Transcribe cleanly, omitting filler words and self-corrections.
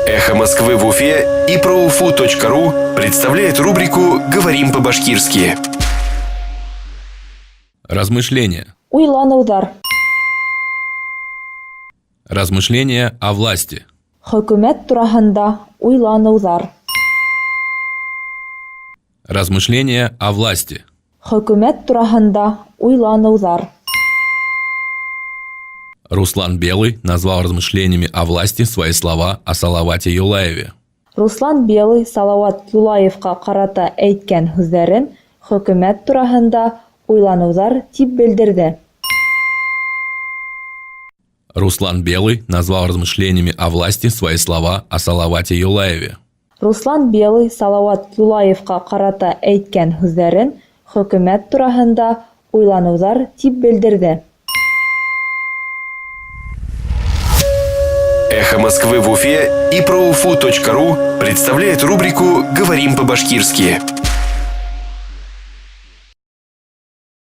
Эхо Москвы в Уфе и проуфу.ру представляет рубрику «Говорим по-башкирски». Размышления. Уйланыуҙар. Размышления о власти. Хөкүмәт тураһында уйланыуҙар. Размышления о власти. Хөкүмәт тураһында уйланыуҙар. Руслан Белый назвал размышлениями о власти свои слова о Салавате Юлаеве. Руслан Белый Салауат Юлаевҡа ҡарата әйткән һүҙҙәрен хөкүмәт тураһында уйланыуҙар тип белдерҙе. Руслан Белый назвал размышлениями о власти свои слова о Салавате Юлаеве. Руслан Белый Салауат Юлаевҡа ҡарата әйткән һүҙҙәрен хөкүмәт тураһында уйланыуҙар тип белдерҙе. Эхо Москвы в Уфе и проуфу.ру представляет рубрику «Говорим по-башкирски».